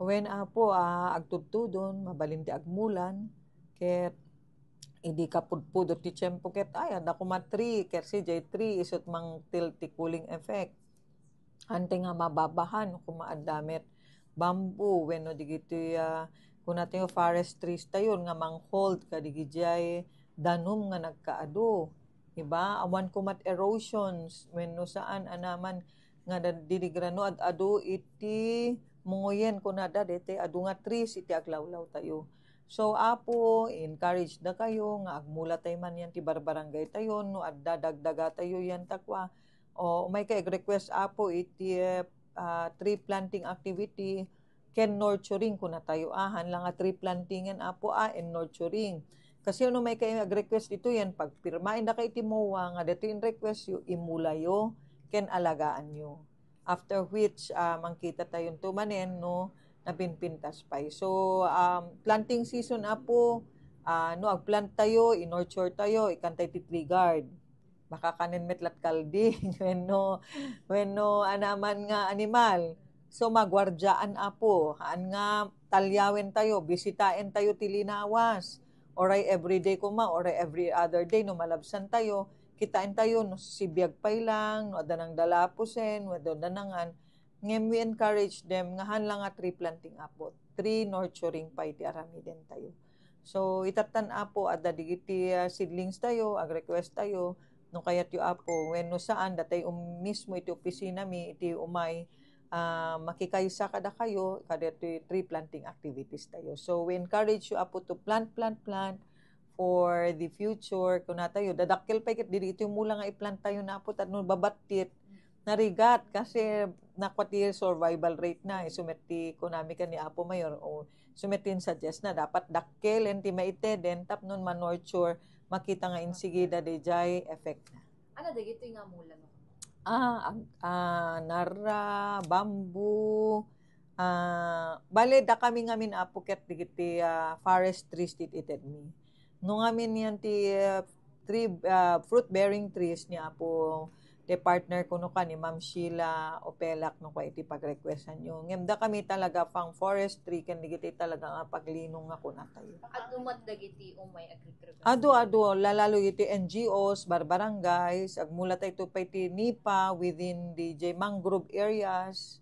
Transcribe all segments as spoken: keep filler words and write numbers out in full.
Wen, Apo, ah, agtudtudon, mabalin ti agmulan, ket idi kapudpudot ti tiempo, ket ay, adda koma tree, ket si jay tree, isut' mangtil ti cooling effect. Ante nga mababahan, koma adda met bamboo, wenno digiti, ah, kuna tayo, forest trees tayo, nga manghold kadigijay danum nga nagkaadu. Diba? Awan komat erosions, wenno saan, anaman, nga da-, dinigrano ad-adu iti mungoyen, kunada, dete adu nga trees iti aglawlaw tayo. So, Apo, encourage da kayo nga agmula tayo man yan ti barbarangay tayo, no adda dagdaga tayo yan takwa. O, umay ka ag-request, Apo, iti, eh, ah, tree planting activity, ken nurturing, kuna tayo, ah, han lang nga tree plantingan, Apo, ah, and nurturing. Kasi ano may kayo ag-request dito yan, pagpirmain da kayo ti MOA, nga dito in request yo, imulayo, ken alagaan yo. After which, ah, mangkita tayo to manen, no, napinpintas pay. So, um, planting season, Apo, ah, no, agplant tayo, in-nurture tayo, ikan tayo ti tree guard. Baka kanen met lat kalding, wenno, wenno anaman nga animal. So, maguardiaan, Apo. Haan nga talyawen tayo, bisitaen tayo ti linawas. Oray everyday koma, oray every other day, no malabsan tayo, kitaen tayo, no sibiag pay lang, no adda nang dalapusen, no adda nangan. Ngem we encourage them nga han lang nga tree planting, Apo. Tree nurturing pay ti aramiden tayo. So, itattan, Apo, adda digiti, ah, seedlings tayo, ag-request tayo, no kayat yo, Apo, wenno saan, datay um, mismo iti opisina mi, iti umay, ah, makikaysa kada kayo, kada iti tree planting activities tayo. So, we encourage you, Apo, to plant, plant, plant for the future. Kuna tayo, dadakkel pay ket diri iti mula nga i-plant tayo na, Apo, tapno babattit, narigat, kasi nakwa ti survival rate na, isu met ti kunami ken ni Apo Mayor, o isu met ti in-suggest na, dapat dakkelen ti maiteden, tapno ma-nurture, makita nga insigida dijay effect na. Ano dagitoy nga mula no? Ah, ag-, ah, narra, bamboo, ah, bale, dakami ngamin, Apo, ket digiti, ah, forest trees ti itedmi. No ngamin yan ti, ah, tree, ah, fruit-bearing trees ni Apo, ti partner ko no ka ni Ma'am Sheila Opelak no ka iti pag-requestan yo. Ngem dakami talaga pang forestry ken digiti talaga nga paglinong nga kunatayo. Adu met dagiti umay ag-request. Adu, adu, lalalo iti N G Os, barbarangays, agmula tayo pay ti NIPA within D J mangrove areas.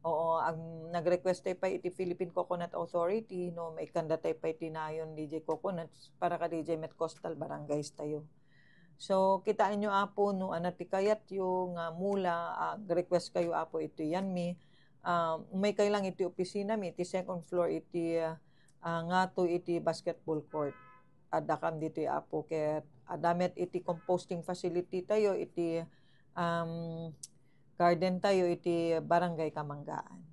Oo, ag-, nag-request tayo pay iti Philippine Coconut Authority, no, maikanda tayo pay ti nayon D J coconuts para ka D J met coastal barangays tayo. So, kitaan yo, Apo, no, ana ti kayat yo nga mula, ah, ag-request kayo, Apo, iti yan mi. Ah, umay kayo lang iti opisina mi, iti second floor, iti, ah, ngato iti basketball court. Adda kam ditoy, Apo, ket adda met iti composting facility tayo, iti, um, garden tayo, iti Barangay Kamanggaan.